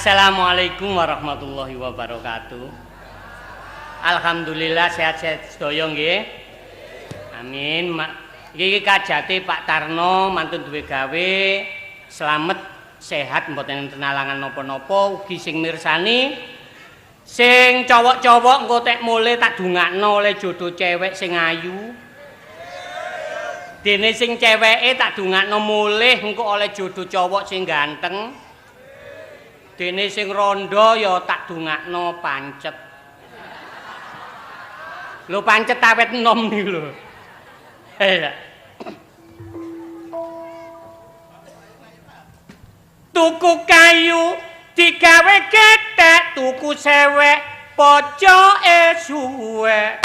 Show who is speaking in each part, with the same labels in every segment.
Speaker 1: Assalamualaikum warahmatullahi wabarakatuh. Alhamdulillah sehat-sehat sedaya nggih. Amin. Iki kajate Pak Tarno mantun duwe gawe, slamet sehat mboten enten alangan napa-napa, ugi sing mirsani sing cowok-cowok engko tek mule tak dongakno oleh jodoh cewek sing ayu. Dene sing ceweke tak dongakno mulih engko oleh jodoh cowok sing ganteng. Dene sing rondo ya tak dongakno pancet. Lho pancet awet enom niku lho. Tuku kayu digawe kethek, tuku sewek pocoke suwek.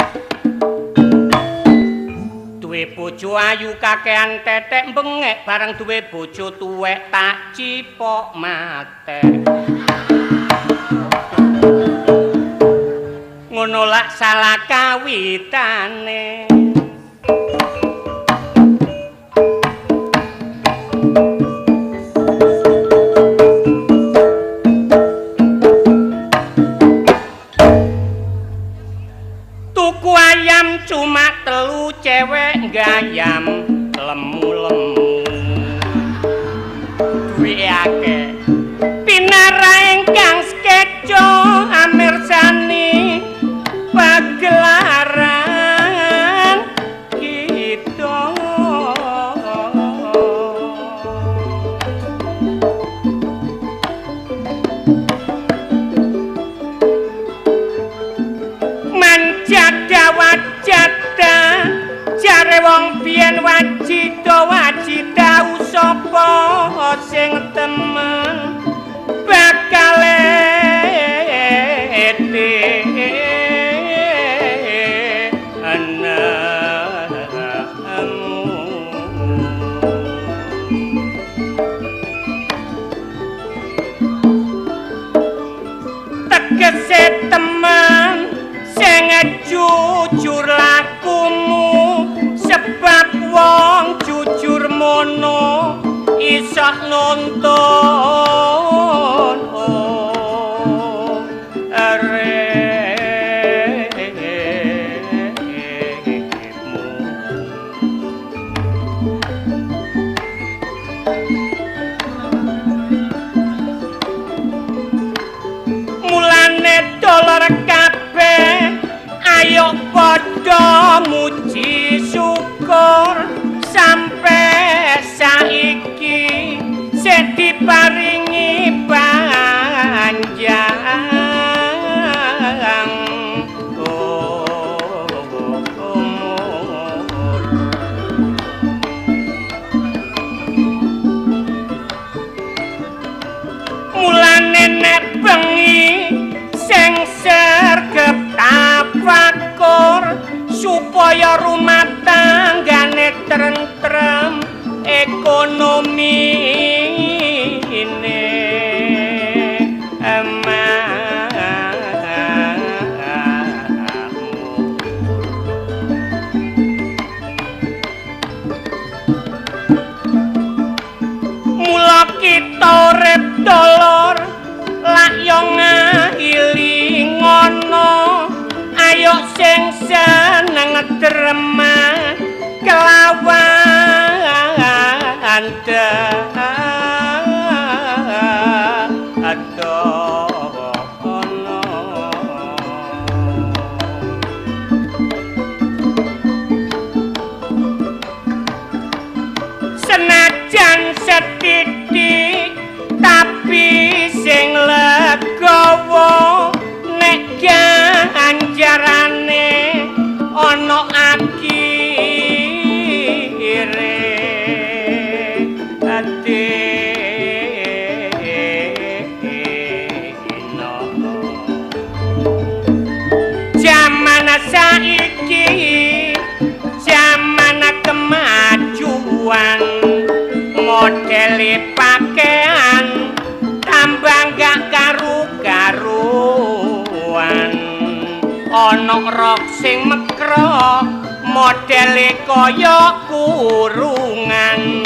Speaker 1: Duwe bojo ayu kakean tetek bengek, bareng duwe bojo tuwek tak cipok mate. Ngono lak salah kawitane. Tuku ayam cuma telu, cewek gayam lemu-lemu. Duwe akeh pinara ingkang skeco amirsani pagelaran kita. Manjada wajada jare wong biyen wajida wajida usapa sing temen bakal tegese temen sing jujur lakumu, sebab wong jujur mono iso nuntun uripmu. Mulane dolor kabeh ayo padha muji syukur sampe saiki sing diparingi panjang umur. Mulane nek bengi sing sergep tafakur supaya rumah tanggane tentrem ekonomi ini mula kita urip dolor lak yo ngahili ngono. Ayo sing seneng drema kelawan adono. Senajan sethithik tapi sing legowo nek ganjarane ana akhire ati. Jaman saiki jaman kemajuan, modele pakaian tambah gak karu-karuan. Ana rok sing mekrok modele kaya kurungan.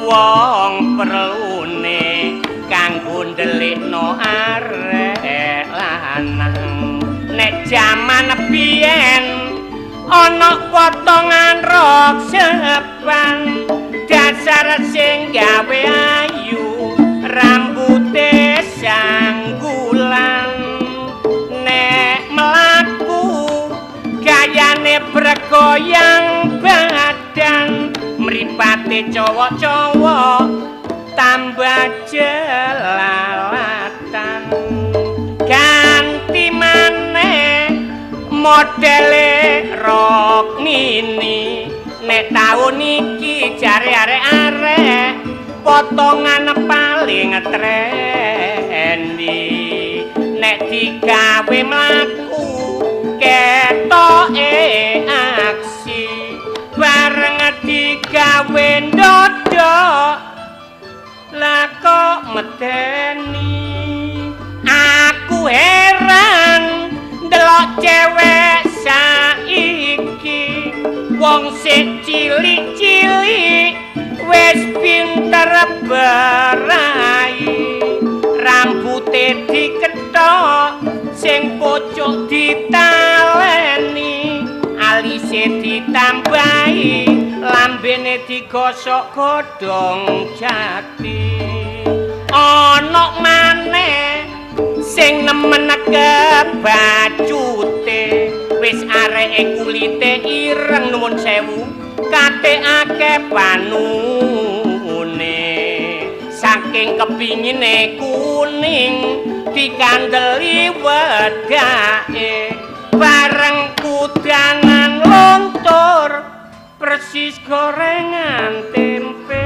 Speaker 1: Wong perlune kanggo Ndelikno arek lanang. Nek jaman biyen ana potongan rok sepan, dasar sing gawe ayu rambute sanggulan. Nek mlaku gayane bergoyang badan, mripate cowok-cowok tambah jelalatan. Ganti maneh modele rok mini, nek taun iki jare arek-arek potongan paling trendi. Nek digawe mlaku ketoke aksi, bareng digawe ndodok lah kok medeni. Aku heran ndelok cewek saiki, wong sik cilik-cilik wis pinter berai, rambute dikethok sing pojok ditaleni, alise ditambahi, lambene digosok godhong jati. Ana maneh sing nemen kebacute, wis areke kulite ireng nuwun sewu, kate akeh panune. Saking kepingine kuning dikandeli wedake, bareng kudanan luntur persis gorengan tempe.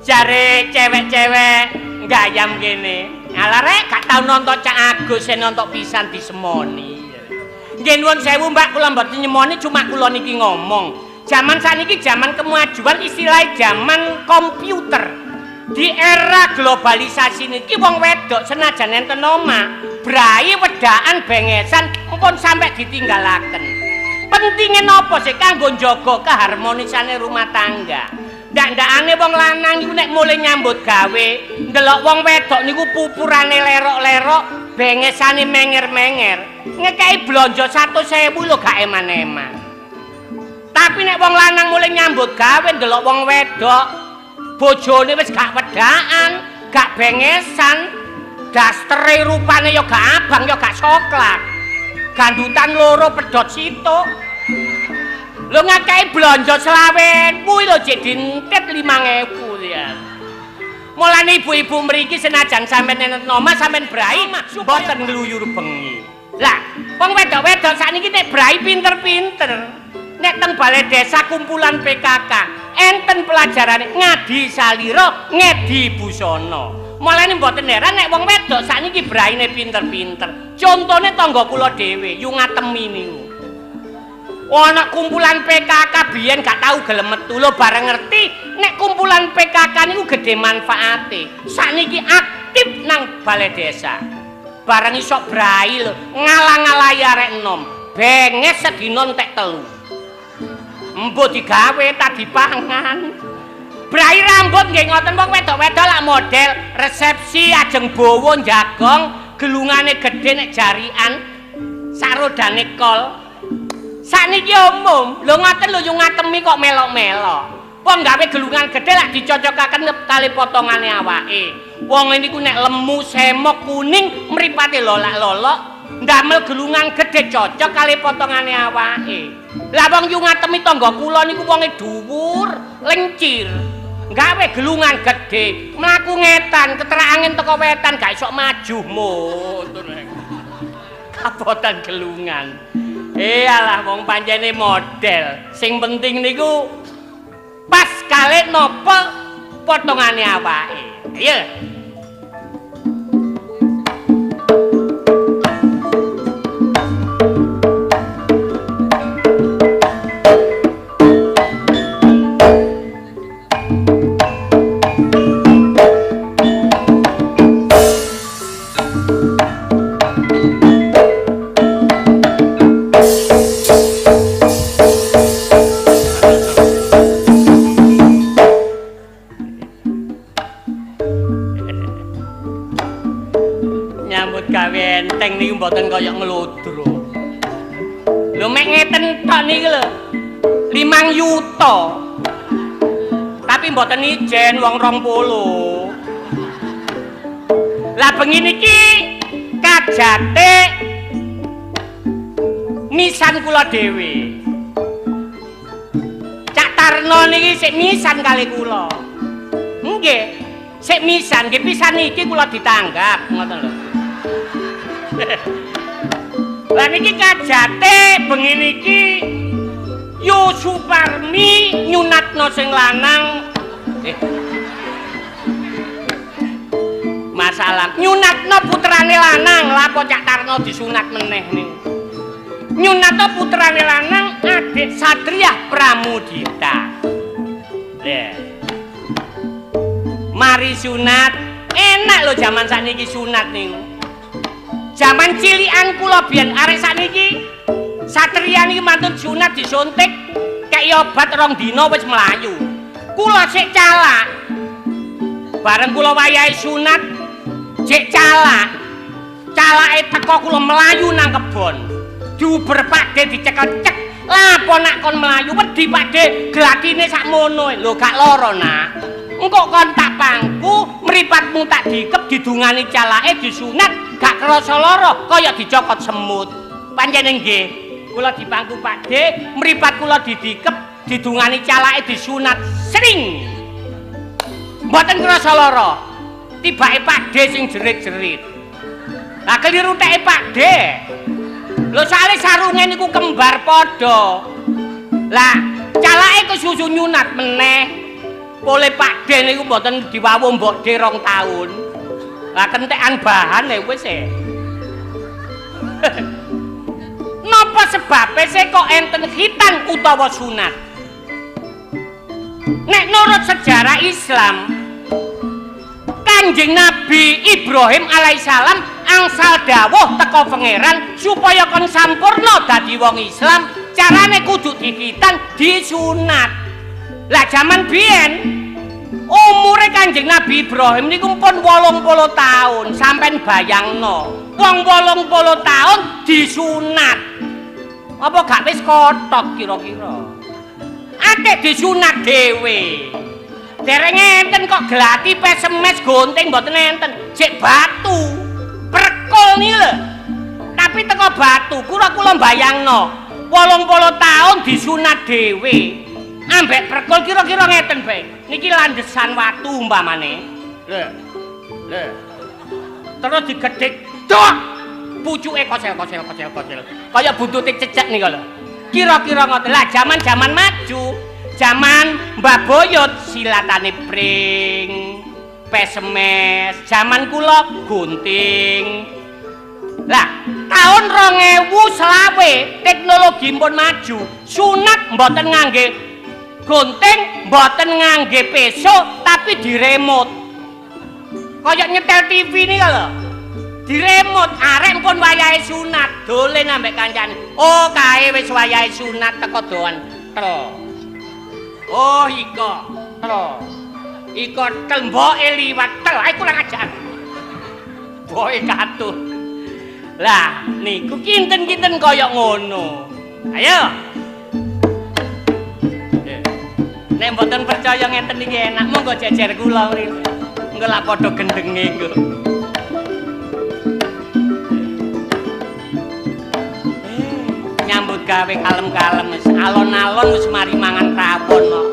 Speaker 1: Jare cewek-cewek gayam kene, alah rek gak tau nonton Cak Agus, sing nonton pisan disemoni. Nggih nuwun sewu Mbak, kula mboten nyemoni, cuma kula niki ngomong. Jaman saniki jaman kemajuan, istilah jaman komputer. Di era globalisasi niki wong wedok senajan enten omah, brai wedaan bengesan ampun sampe ditinggalaken. Pentinge napa sih kanggo njaga keharmonisane rumah tangga? Ndak-ndakane wong lanang niku nek mulih nyambut gawe, ndelok wong wedok niku pupurane lerok-lerok, bengesane menger-menger. Ngekeki blonjo 100.000 lho gak eman-eman. Tapi nek wong lanang mulih nyambut gawe ndelok wong wedok, bojone wis gak wedaan, gak bengesan, dastere rupane ya gak abang ya gak coklat. Gandutan loro pedhot situk. Lho ngakei blonjo 25.000 lho jek dintit 5.000 ya. Mulane ibu-ibu mriki senajan sampean enten omah sampean brai mboten ngluyur bengi. Lah, wong wedok-wedok sakniki nek brai pinter-pinter. Nek teng balai desa kumpulan PKK enten pelajarane ngadi salira, ngedi busana. Mulane mboten heran nek wong wedok sakniki braine pinter-pinter. Contone tangga kula dhewe, yu ngatemi niku. Ana kumpulan PKK biyen gak tau gelem metu lho, bareng ngerti nek kumpulan PKK niku gedhe manfaate. Sakniki aktif nang balai desa. Bareng iso brai lho, ngalang-alahi arek enom. Benges sedina entek 3. Embuh digawe ta dipangan. Brai rambut nggih ngoten, wong wedok-wedok lak model resepsi ajeng bowo njagong, gelungane gedhe nek jarian, sarodane kol. Sakniki umum, lho ngoten lho yo ngatemi kok melok-melok. Wong gawe gelungan gedhe lak dicocokaken kali potongane awake. Wong niku nek lemu semok kuning mripate lolak-lolok, ndamel gelungan gedhe cocok kali potongane awake. Lah wong yu ngatemi tangga kula niku wonge dhuwur, lencir. Gawe gelungan gedhe, mlaku ngetan, keterak angin teko wetan gak iso maju mundur. Kapotan gelungan. Alah wong pancene model. Sing penting niku pas kalih napa potongane awake. Ayo. Lho mek ngeten tok niki lho. 5 yuta. Tapi mboten ijen wong 20. Lah bengi niki kajate misan kula dhewe. Cak Tarno niki sik misan kali kula. Nggih, sik misan, nggih pisan iki kula ditanggap, ngoten lho. Lah niki kajate bengi niki Yu Suparmi nyunatno sing lanang. Masalah nyunatno putrane lanang, lha apa Cak Tarno disunat meneh niku. Nyunatno putrane lanang adik Satriah Pramudita. Lha. Mari sunat, enak lho jaman sakniki sunat niku. Jaman cilikan kula biyen arek sakniki Satria niki mantun sunat disuntik kei obat 2 dina wis mlayu. Kula sik calak. Bareng kula wayahe sunat sik calak. Calake teko kula mlayu nang kebon. Diuber Pakde dicekel cek. Lah apa nak kon mlayu wedi Pakde glatine sakmono. Lho gak lara nak. Engko kon tak pangku, mripatmu tak dikep didungani calake disunat gak krasa lara kaya dicokot semut. Pancen nggih. Kula dipangku Pakde, mripat kula didikep, didungani calake disunat sering. Mboten krasa lara. Tibake Pakde sing jerit-jerit. Lah keliru teke Pakde. Lho soalé sarunge niku kembar padha. Lah calake kesusu nyunat meneh. Pole Pakde niku mboten diwawu mbokde 2 taun. Lah kentekan bahan e wis e. Napa sebabe sih kok enten khitan utawa sunat? Nek nurut sejarah Islam, Kanjeng Nabi Ibrahim alaihissalam angsal dawuh teko pangeran supaya kon sampurna dadi wong Islam, carane kudu dikhitan, disunat. Lah jaman biyen umure Kanjeng Nabi Ibrahim niku pun 80 tahun, sampean bayangno. Wong 80 tahun disunat. Apa gak wis kotok kira-kira? Akeh disunat dhewe. Dereng enten kok glati pesemes gonting mboten enten. Jek batu. Prekul niki lho. Tapi teko batu, kula bayangno. 80 tahun disunat dhewe. Ambek prekul kira-kira ngeten bae. Niki landesan watu umpamane. Lho. Lho. Terus digedhek dok. Pucuke kosel kosel kosel kosel. Kaya buntute cecek nika lho. Kira-kira ngoten. Lah jaman-jaman maju, jaman Mbah Boyot silatane pring, pesemes, jaman kula gunting. Lah, tahun 2020 teknologi pun maju. Sunat mboten ngangge gunting, mboten ngangge peso, tapi diremot. Kaya nyetel TV nika lho. Diremot arek pun wayahe sunat, dolen ambek kancane. Oh, kae wis wayahe sunat teko doan. Tel. Oh, iko. Tel. Iko tel mboke liwat tel. Ae kurang ajar. Mboke katut. Lah, niku kinten-kinten kaya ngono. Ayo. Nek mboten percaya ngeten iki enak, monggo jejer kula mriki. Engko lak padha gendenge engko. Nyambut gawe kalem-kalem wis alon-alon wis mari mangan rawon kok.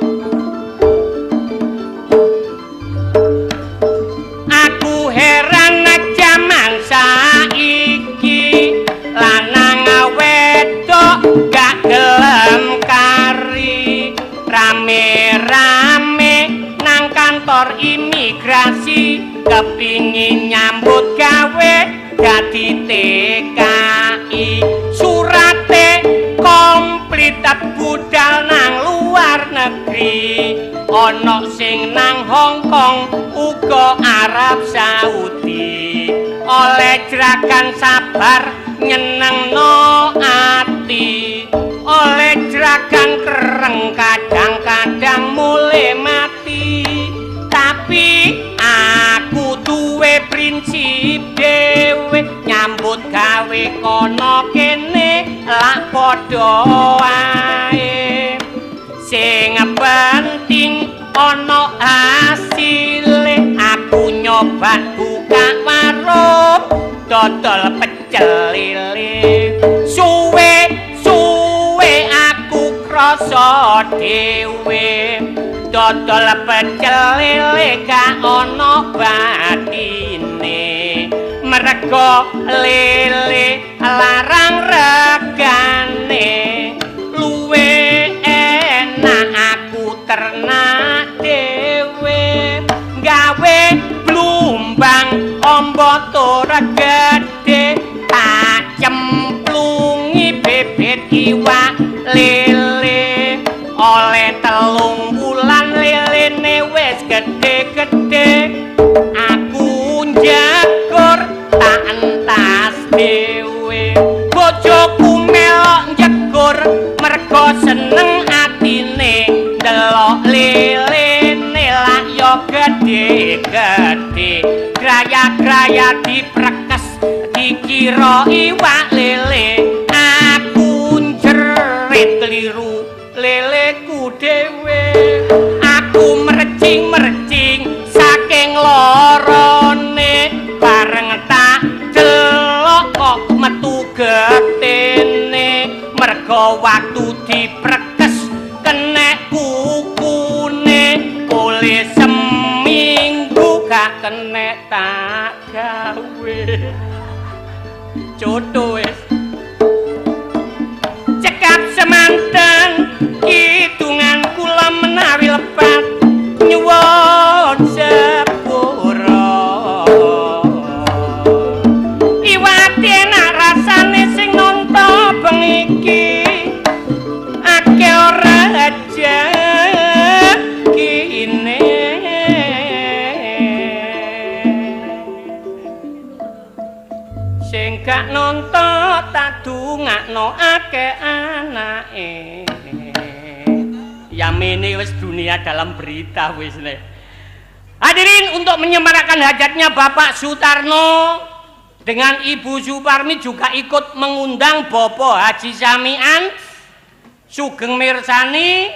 Speaker 1: Aku heran nek jaman saiki lanang wedok gak gelem kari, rame-rame nang kantor imigrasi kepingin nyambut gawe dadi TKI. Surate komplit budal nang luar negeri, ana sing nang Hong Kong uga Arab Saudi. Oleh jeragan sabar nyenengno ati, oleh jeragan kereng kadang-kadang mulai mati. Tapi aku duwe prinsip dhewe, nyambut gawe kono kene lak padha padha wae. Sing penting ana hasile. Aku nyoba buka warung dodol pecel lele. Suwe-suwe aku krasa dhewe. Dodol pecel lele gak ana batine. Mergo lele larang regane. Luwe enak aku ternak dhewe. Gawe blumbang amba tur gedhe. Tak cemplungi bebet iwak lele. Oleh 3 bulan lelene wis gedhe-gedhe. Aku njegur tak entas dhewe. Bojoku melok njegur mergo seneng atine. Ndelok lelene lak yo gedhe-gedhe. Graya-graya diprekes dikira iwak lele. Aku njerit keliru leleku dhewe. Aku mercing-mercing saking lorone. Bareng tak delok kok metu getene. Mergo waktu diprekes kenek kukune. Oleh seminggu gak kenek tak gawe. Jodoh wis. Cekap semanten hitungan kula menawi lepat nyuwun sepura. Iwate enak rasane sing nonton bengi iki. Akeh ora rejekine. Sing gak nonton tak dungakno akeh anake. Yamene wis dunia dalam berita wis nek. Hadirin, untuk menyemarakan hajatnya Bapak Sutarno dengan Ibu Suparmi juga ikut mengundang Bapak Haji Samian sugeng mirsani.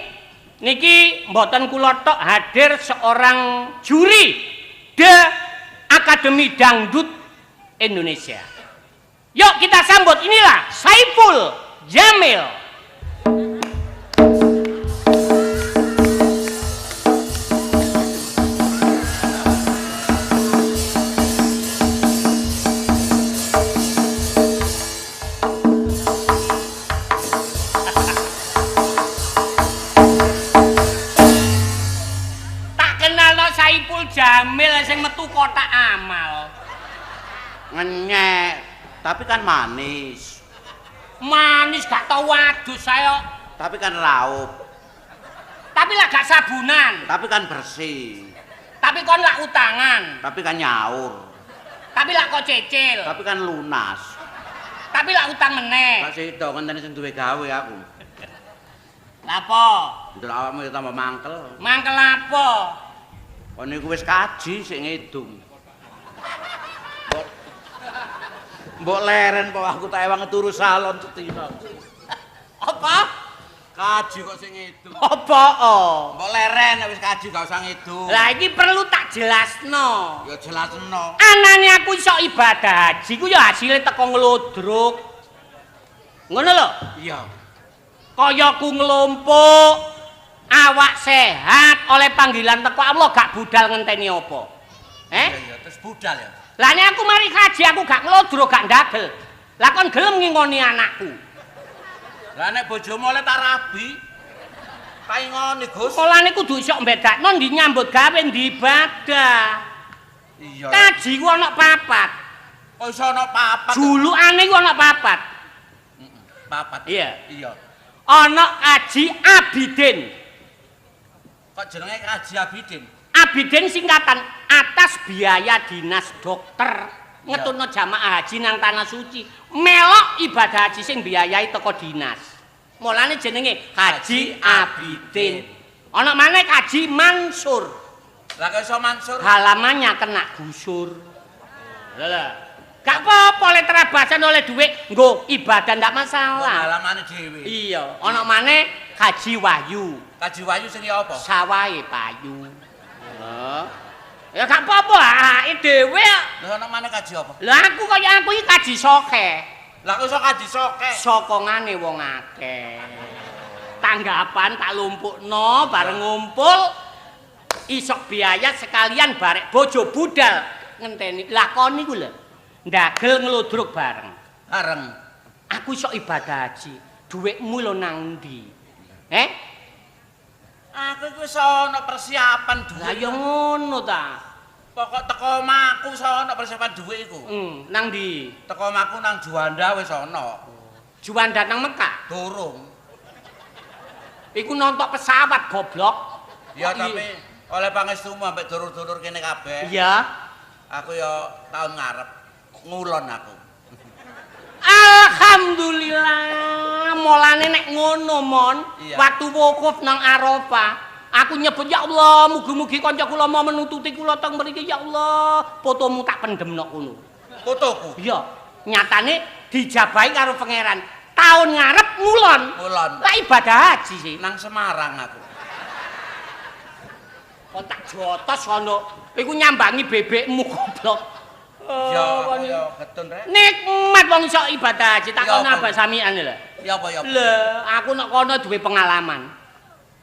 Speaker 1: Niki mboten kula tok, hadir seorang juri The Akademi Dangdut Indonesia. Yuk kita sambut, inilah Saipul Jamil. Tak kenal no Saipul Jamil sing metu kotak amal.
Speaker 2: Ngenyek, tapi kan manis.
Speaker 1: Manis gak tau adus saya.
Speaker 2: Tapi kan raup.
Speaker 1: Tapi lah gak sabunan.
Speaker 2: Tapi kan bersih.
Speaker 1: Tapi kon lak utangan.
Speaker 2: Tapi kan nyaur.
Speaker 1: Tapi lah kok cecil.
Speaker 2: Tapi kan lunas.
Speaker 1: Tapi lah utang meneh.
Speaker 2: Gak sida ngenteni sing duwe gawe aku.
Speaker 1: Lha apa?
Speaker 2: Ndelok awakmu ya tambah mangkel.
Speaker 1: Mangkel apa?
Speaker 2: Kon niku wis kaji sik ngidung. Mbok leren po aku tak ewang turu salon sedina.
Speaker 1: Apa?
Speaker 2: Kaji kok sing ngidung.
Speaker 1: Apa?
Speaker 2: Mbok leren nek wis kaji gak usah ngidung.
Speaker 1: Lah iki perlu tak jelasno.
Speaker 2: Ya jelasno.
Speaker 1: Anane aku iso ibadah haji ku ya hasile teko nglodruk. Ngono lho?
Speaker 2: Iya.
Speaker 1: Kaya ku nglumpuk awak sehat oleh panggilan teko Allah gak budal ngenteni apa. Eh?
Speaker 2: Iya, terus budal ya.
Speaker 1: Lah nek aku mari kaji aku gak nglodro gak ndagel. Lah kon gelem ngingoni anakku.
Speaker 2: Lah nek bojomu oleh tak rabi. Tak ingoni, Gus.
Speaker 1: Mulane kudu iso mbedakno ndi nyambut gawe ndi ibadah.
Speaker 2: Iya.
Speaker 1: Kaji ku ana papat.
Speaker 2: Kok iso ana papat?
Speaker 1: Julukane ku ana papat.
Speaker 2: Papat.
Speaker 1: Iya.
Speaker 2: Iya.
Speaker 1: Ana kaji Abidin.
Speaker 2: Kok jenenge Kaji Abidin?
Speaker 1: Abidin singkatan atas biaya dinas dokter ngetutno jamaah haji nang tanah suci melok ibadah haji sing biayai teko dinas. Mulane jenenge Haji Abidin. Ana maneh Haji Mansur.
Speaker 2: Lah kok iso Mansur?
Speaker 1: Halamannya kena gusur. Lha lha. Gak apa-apa oleh terabasan oleh dhuwit nggo ibadah ndak masalah.
Speaker 2: Pengalaman dhewe.
Speaker 1: Iya, ana maneh Haji Wahyu.
Speaker 2: Haji Wahyu sing ya apa?
Speaker 1: Sawahe payu. Heeh. Ya gak apa-apa, hake dhewe kok.
Speaker 2: Lha ana maneh kaji apa?
Speaker 1: Lah aku kaya aku iki kaji sokeh.
Speaker 2: Lah kok iso kaji sokeh?
Speaker 1: Sokongane wong akeh. Tanggapan tak lumpukno bareng ngumpul isok biaya sekalian barek bojo budal ngenteni. Lah kon niku lho ndagel ngludruk bareng.
Speaker 2: Bareng.
Speaker 1: Aku isok ibadah haji. Dhuwitmu lho nang ndi? Eh?
Speaker 2: Aku iku iso ana persiapan dhuwit.
Speaker 1: Lah ya ngono ta.
Speaker 2: Pokok teko omahku iso ana persiapan dhuwit iku.
Speaker 1: Nang ndi?
Speaker 2: Teko omahku nang Juanda wis ana.
Speaker 1: Juanda nang Mekah?
Speaker 2: Durung.
Speaker 1: Iku nonton pesawat goblok.
Speaker 2: Ya tapi oleh pangestumu ambek dulur-dulur kene kabeh.
Speaker 1: Iya.
Speaker 2: Aku ya taun ngarep ngulon aku.
Speaker 1: Alhamdulillah, mulane nek ngono mon,
Speaker 2: iya.
Speaker 1: Waktu wukuf nang Arafah, aku nyebut ya Allah, mugi-mugi kanca kula mau menututi kula teng mriki ya Allah, fotomu tak pendem nok kono.
Speaker 2: Fotoku?
Speaker 1: Iya, nyatane dijabahi karo pangeran. Tahun ngarep ngulon.
Speaker 2: Ngulon.
Speaker 1: Lah ibadah haji sih.
Speaker 2: Nang Semarang aku.
Speaker 1: Kok tak jotos kono. Iku nyambangi bebekmu goblok.
Speaker 2: Ya, ya getun rek.
Speaker 1: Nikmat wong iso ibadah haji tak kono abah samian lho.
Speaker 2: Ya apa ya?
Speaker 1: Lho, aku nek kono duwe pengalaman.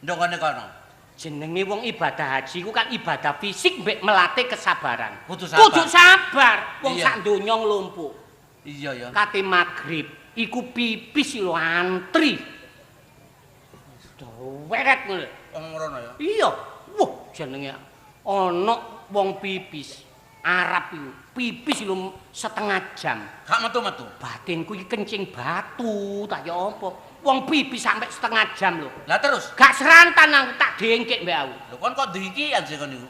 Speaker 2: Ndok kene kono.
Speaker 1: Jenenge wong ibadah haji ku kan ibadah fisik mbek melatih kesabaran.
Speaker 2: Kudu sabar.
Speaker 1: Kudu sabar. Wong sak donya nglumpuk.
Speaker 2: Iya ya.
Speaker 1: Kate magrib iku pipis lho antri. Doweret ngono.
Speaker 2: Wong ngono ya.
Speaker 1: Iya. Wah, jenenge ana wong pipis. Arab iku pipis lho setengah jam.
Speaker 2: Gak metu-metu.
Speaker 1: Batinku iki kencing batu, tak ya apa. Wong pipis sampai setengah jam lho.
Speaker 2: Lah terus
Speaker 1: gak serantan aku tak dengkek mbek aku.
Speaker 2: Lho kon kok dikian sih kon niku?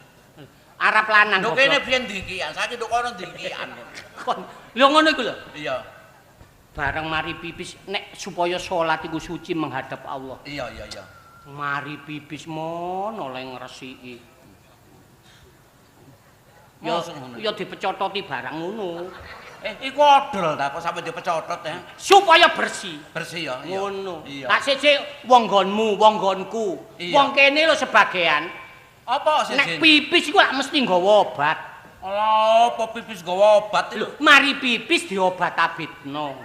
Speaker 1: Arab lanang.
Speaker 2: Lho kene biyen dikian, saiki nduk kono dikian.
Speaker 1: Kon lho ngono iku lho.
Speaker 2: Iya.
Speaker 1: Bareng mari pipis nek supaya salat iku suci menghadap Allah.
Speaker 2: Iya iya iya.
Speaker 1: Mari pipis mon oleh ngresiki. Ya ya dipecototi barang ngono.
Speaker 2: Iku odol ta kok sampe dipecotot ya.
Speaker 1: Supaya bersih.
Speaker 2: Bersih ya.
Speaker 1: Ngono.
Speaker 2: Iya.
Speaker 1: Tak siji wong nggonmu, wong nggonku. Wong kene lho sebagean.
Speaker 2: Apa siji?
Speaker 1: Nek pipis iku lak mesti nggawa obat.
Speaker 2: Ala apa pipis nggawa obat?
Speaker 1: Lho, mari pipis diobat abitno.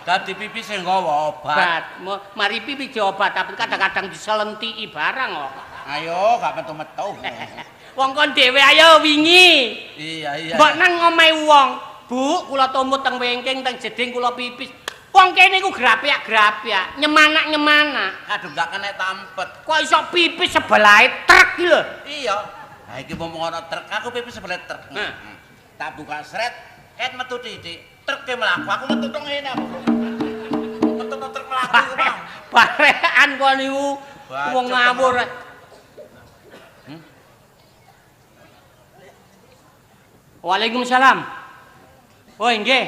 Speaker 2: Dadi pipis sing nggawa obat.
Speaker 1: Mari pipis diobat abit kadang-kadang diselentiki barang kok.
Speaker 2: Ayo gak metu-metu.
Speaker 1: Wong kon dhewe ayo wingi.
Speaker 2: Iya iya.
Speaker 1: Mbok nang omahe wong. Bu, kula tumut teng wengking teng jeding kula pipis. Wong kene iku grapyak-grapyak, nyemanak-nyemanak.
Speaker 2: Aduh gak kena tampet.
Speaker 1: Kok iso pipis sebelahe truk iki lho?
Speaker 2: Iya. Ha iki mumpung ana truk, aku pipis sebelah truk.
Speaker 1: Nah.
Speaker 2: Tak buka sret, ket metu titik. Truke mlaku, aku metu teng ngene aku. Metu nang truk mlaku iku mau.
Speaker 1: Barekan kon niku wong ngawur. Waalaikumsalam. Oh nggih.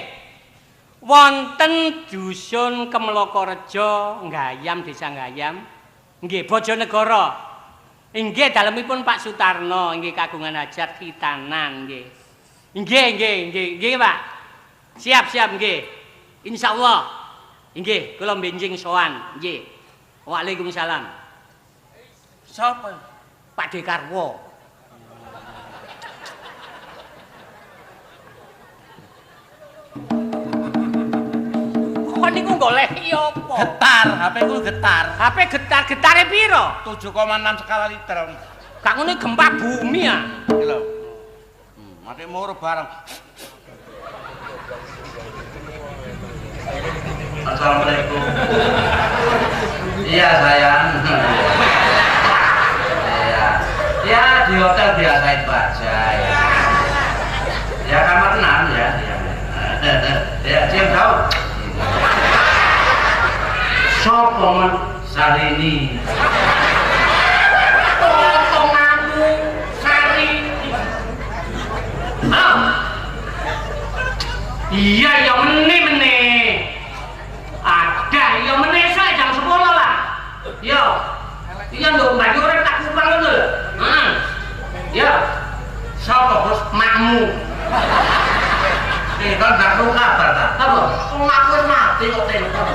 Speaker 1: Wonten dusun Kemlokorejo, Gayam, Desa Gayam. Nggih, Bojonegoro. Nggih, dalemipun Pak Sutarno, nggih kagungan hajat khitanan nggih. Nggih, nggih, nggih, nggih, Pak. Siap, siap nggih. Insyaallah. Nggih, kula benjing sowan, nggih. Waalaikumsalam.
Speaker 2: Sapa?
Speaker 1: Pak Dekarwo. Kok niku goleki apa?
Speaker 2: Getar, HP ku getar.
Speaker 1: HP getar, getare piro?
Speaker 2: 7,6 skala liter.
Speaker 1: Gak ngono gempa bumi ya.
Speaker 2: Iki lho. Mati moro bareng. Assalamualaikum. Iya sayang. Iya. Ya di hotel biasa itu aja ya. Ya kamar 6 ya. Ya, cium tahu. Sopo men Sarini.
Speaker 1: Potonganmu Sarini. Ah. Iya ya mene-mene. Ada ya mene esuk jam 10 lah. Yo. Iya nduk mbak urip tak kupang ngono lho. Heeh. Ya.
Speaker 2: Sapa bos?
Speaker 1: Makmu.
Speaker 2: mati kok telepon.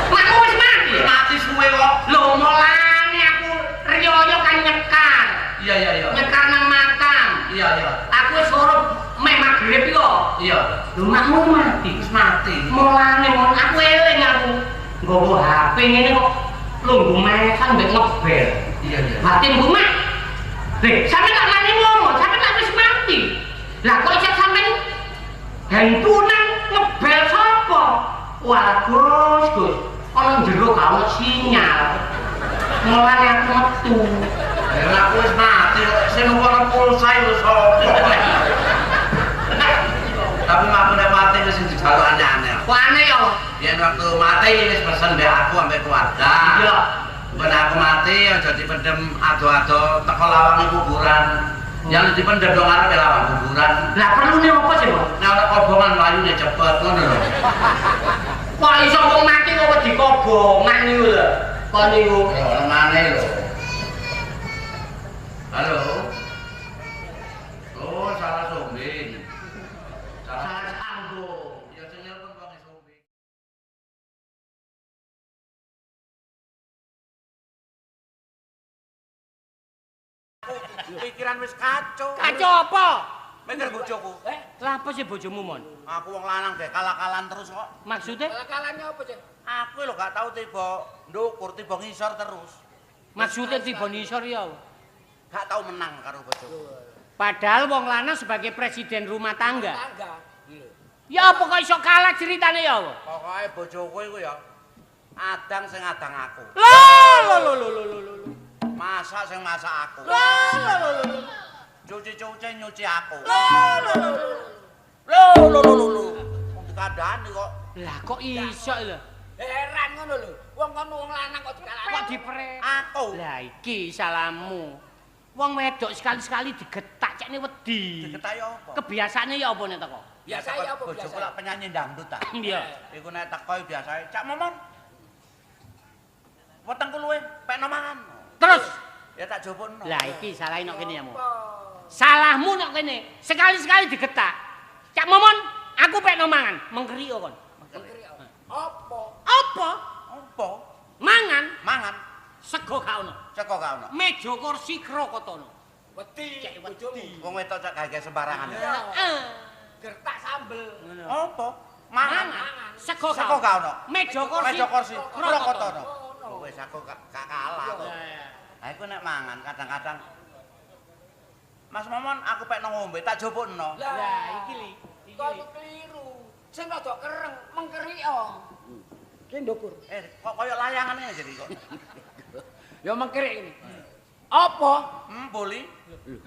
Speaker 1: Makmu wis mati.
Speaker 2: Mati suwe kok.
Speaker 1: Lho mulane aku riyoyo kan nyekar.
Speaker 2: Iya iya iya.
Speaker 1: Nyekar nang makam.
Speaker 2: Iya iya.
Speaker 1: Aku wis ora meh magrib iki kok.
Speaker 2: Iya.
Speaker 1: Lho makmu mati.
Speaker 2: Wis mati.
Speaker 1: Mulane mon aku eling aku nggawa HP ngene kok lungguh mesan mbek ngebel.
Speaker 2: Iya iya.
Speaker 1: Batinku mak. Lho, sampean tak mani ngomong, sampean tak wis mati. Lah kok isih sampean handphonean ngebel sapa? Wah, Gus, Gus. Ana jero gak ono sinyal. Mulane aku metu.
Speaker 2: Lah aku wis mati kok sing ora pulsa iku sapa? Tapi aku nek mati wis dijaluk aneh-aneh.
Speaker 1: Kok aneh ya?
Speaker 2: Yen waktu mati wis pesen mbek aku ambek keluarga.
Speaker 1: Iya.
Speaker 2: Ben aku mati aja dipendem ado-ado teko lawange kuburan. Yang dipendem dong arep lawang kuburan.
Speaker 1: Lah perlune apa sih, Pak?
Speaker 2: Nek ana kobongan mlayune cepet ngono lho.
Speaker 1: Kok iso wong mati kok wedi kobongan niku lho. Kok niku
Speaker 2: lengane lho. Halo. Oh, salah sombing.
Speaker 1: Salah sambung.
Speaker 2: Ya sing nelpon wong sombing. Pikiran wis kacau.
Speaker 1: Kacau apa?
Speaker 2: Mikir bojoku.
Speaker 1: Lah apa sih bojomu, Mon?
Speaker 2: Aku wong lanang gak kalah-kalahan terus kok.
Speaker 1: Maksudnya?
Speaker 3: Kalah-kalahannya apa, Cek?
Speaker 2: Aku lho gak tau tiba ndukur, tiba ngisor terus.
Speaker 1: Maksudnya tiba ngisor ya?
Speaker 2: Gak tau menang karo bojoku.
Speaker 1: Padahal wong lanang sebagai presiden rumah tangga. Ya apa kok iso kalah ceritane ya apa?
Speaker 2: Pokoke bojoku iku ya adang sing adang aku.
Speaker 1: Lho lho lho lho lho.
Speaker 2: Masak sing masak aku.
Speaker 1: Lho lho lho lho.
Speaker 2: Cuci-cuci nyuci aku.
Speaker 1: Lho lho lho.
Speaker 2: Lho lho lho lho. Wong dikandhani kok.
Speaker 1: Lah kok iso lho?
Speaker 3: Heran ngono lho. Wong kono wong lanang kok dikalahne.
Speaker 1: Kok dipre?
Speaker 2: Aku.
Speaker 1: Lah iki salahmu. Wong wedok sekali-sekali digetak cekne wedi.
Speaker 2: Digetak ya apa?
Speaker 1: Kebiasaane ya apa nek teko?
Speaker 3: Biasa ya apa biasa?
Speaker 2: Bojoku lak penyanyi dangdut ta.
Speaker 1: Iya.
Speaker 2: Iku nek teko biasae, Cak Momon. Wetengku luwe pekno mangan.
Speaker 1: Terus
Speaker 2: ya tak jupukno.
Speaker 1: Lah iki salahe nek kene ya, Mo. Salahmu nek kene. Sekali-sekali digetak. Cak Momon, aku pekno mangan. Mengkeri kon.
Speaker 3: Mengkeri. Apa?
Speaker 1: Apa?
Speaker 2: Apa?
Speaker 1: Mangan.
Speaker 2: Mangan.
Speaker 1: Sego gak ono.
Speaker 2: Sego gak ono.
Speaker 1: Meja kursi krokotono.
Speaker 3: Wedi bojomu.
Speaker 2: Wong wedok cak gawe sembarangan.
Speaker 1: Heeh.
Speaker 3: Gertak sambel.
Speaker 2: Apa? Mangan.
Speaker 1: Sego
Speaker 2: gak ono.
Speaker 1: Meja kursi
Speaker 2: krokotono. Wis aku gak kalah kok. Lah iku nek mangan kadang-kadang Mas Momon aku pekno ngombe tak jupukno.
Speaker 1: Lah iki li.
Speaker 3: Kok keliru. Sing rada kereng mengkeriko. Ki ndukur.
Speaker 2: Kok koyo layangan ngene jadi kok.
Speaker 3: Ya mengkerik ini. Apa?
Speaker 2: Mbuli.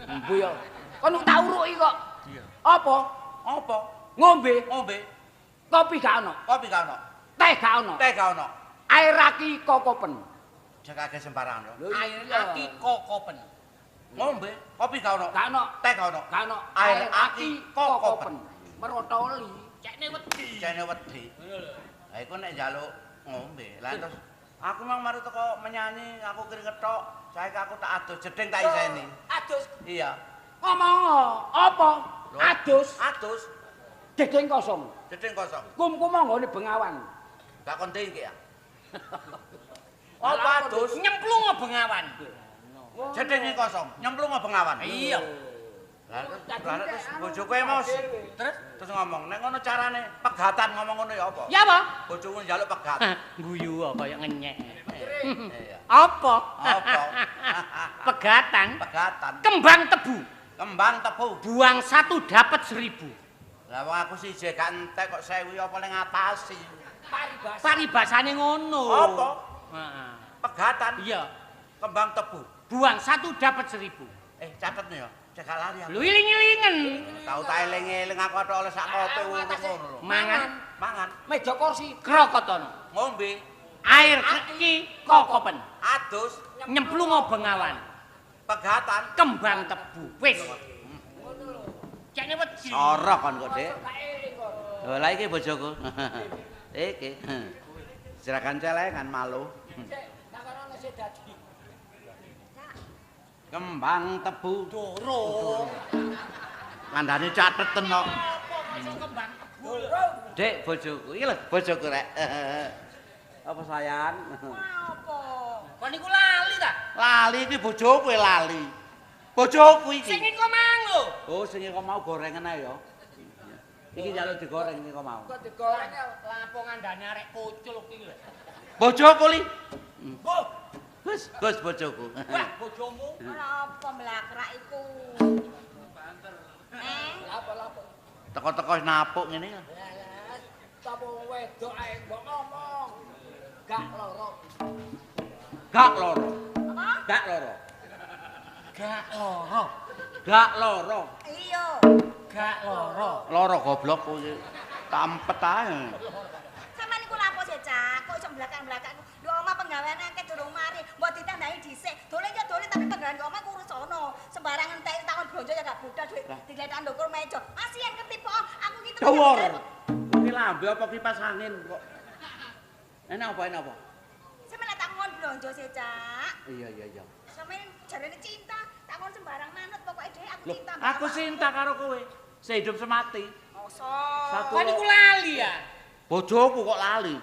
Speaker 3: Mbu ya. Kon tak uruki kok. Iya. Apa?
Speaker 2: Apa?
Speaker 3: Ngombe.
Speaker 2: Ngombe.
Speaker 3: Kopi gak ono.
Speaker 2: Kopi gak ono.
Speaker 3: Teh gak ono.
Speaker 2: Teh gak ono.
Speaker 3: Air aki kokopen.
Speaker 2: Jaga akeh sembarangan lho.
Speaker 1: Air aki kokopen.
Speaker 2: Ngombe, kopi gak ono.
Speaker 3: Gak ono.
Speaker 2: Teh gak ono.
Speaker 3: Gak ono.
Speaker 2: Air aki kokopen.
Speaker 3: Merotoli.
Speaker 1: Cekne wedi.
Speaker 2: Cekne wedi.
Speaker 1: Ngono lho.
Speaker 2: Lah iku nek njaluk ngombe. Lah terus aku mang mari teko menyanyi, aku keringet tok. Saiki aku tak adus jeding tak iseni.
Speaker 3: Adus.
Speaker 2: Iya.
Speaker 3: Ngomong apa? Adus.
Speaker 2: Adus.
Speaker 3: Jeding kosong.
Speaker 2: Jeding kosong.
Speaker 3: Kum-kum nggone Bengawan.
Speaker 2: Gak konde iki ya. Apa adus?
Speaker 1: Nyemplung bengawan.
Speaker 2: Jedinge kosong, nyemplung bengawan.
Speaker 1: Iya.
Speaker 2: Lah terus bojoku emosi. Terus ngomong, nek ngono carane pegatan ngomong ngono ya apa?
Speaker 1: Ya apa?
Speaker 2: Bojoku njaluk pegat.
Speaker 1: Guyu kok kaya ngenyek.
Speaker 2: Iya.
Speaker 1: Apa?
Speaker 2: Apa?
Speaker 1: Pegatan.
Speaker 2: Pegatan.
Speaker 1: Kembang tebu.
Speaker 2: Kembang tebu.
Speaker 1: Buang satu dapat 1000.
Speaker 2: Lah wong aku siji gak entek kok 1000 apa le ngatasi.
Speaker 3: Paribasa.
Speaker 1: Paribasane ngono.
Speaker 2: Apa?
Speaker 1: Heeh.
Speaker 2: Pegatan.
Speaker 1: Iya.
Speaker 2: Kembang tebu.
Speaker 1: Buang satu dapat 1000.
Speaker 2: Catet ya. Cek lali aku.
Speaker 1: Lho iling-ilingen.
Speaker 2: Tau tak eling-eling aku atok oleh sak kopi ngono lho.
Speaker 1: Mangan,
Speaker 2: mangan.
Speaker 3: Meja kursi
Speaker 1: krokotono.
Speaker 2: Ngombe.
Speaker 1: Air aki kokopen.
Speaker 2: Adus
Speaker 1: nyemplung bengawan.
Speaker 2: Pegatan
Speaker 1: kembang tebu. Wis.
Speaker 3: Ngono lho.
Speaker 1: Cekne wedi.
Speaker 2: Ora kon kok, Dik. Lho lah iki bojoku. Iki. Jerakan celengan malu.
Speaker 3: Cek, nang kono sik dadi.
Speaker 2: Kembang tebu
Speaker 1: durung.
Speaker 2: Kandhane cateten kok.
Speaker 1: Apa kok iso kembang tebu?
Speaker 2: Dek bojoku. Iki lho bojoku rek. Apa sayang?
Speaker 4: Apa?
Speaker 1: Kon niku lali ta?
Speaker 2: Lali iki bojoku lali. Bojoku iki.
Speaker 1: Sing iku mang lho.
Speaker 2: Oh, sing iku mau gorengan ae ya. Iki njaluk digoreng iki mau.
Speaker 3: Kok digoreng ya?
Speaker 1: Lapo ngandani arek kucul iki lho.
Speaker 2: Bojoku li.
Speaker 1: Oh,
Speaker 2: Gus, Gus bojoku.
Speaker 1: wah bojomu.
Speaker 4: Ora apa mlakrak iku. Banter. Eh,
Speaker 3: Lapo-lapo.
Speaker 2: Teko-teko napuk ngene.
Speaker 3: Lah, sapa wedok ae mbok ngomong. Gak loro.
Speaker 2: Gak loro.
Speaker 4: apa?
Speaker 2: Gak loro.
Speaker 1: Gak loro.
Speaker 2: Gak loro.
Speaker 4: Iya.
Speaker 1: Gak loro.
Speaker 2: Loro goblok kowe. Tampet ae.
Speaker 4: Sampeyan niku lapo sih, Cak? Kok iso blakang-blakang? Lho omah penggawean akeh durung mari, mbok ditandai dhisik. Dolen ya dolen tapi penggawean kok omah ku urusono. Sembarang entek takon blonjo ya gak budal dhuwit digletak ndukur meja. Masihan ketipu aku ki
Speaker 2: Dawur. Iki lambe apa kipas angin kok. Enak apa enak apa?
Speaker 4: Sampeyan lak tak ngon blonjo sih, Cak.
Speaker 2: Iya iya iya.
Speaker 4: Sampeyan jarene cinta, tak ngon sembarang manut pokoke dhewe aku
Speaker 2: Loh,
Speaker 4: cinta.
Speaker 2: aku cinta karo kowe. Sehidup semati.
Speaker 4: Mosok.
Speaker 2: Satu.
Speaker 1: Kon niku lali ya.
Speaker 2: Bojoku kok lali.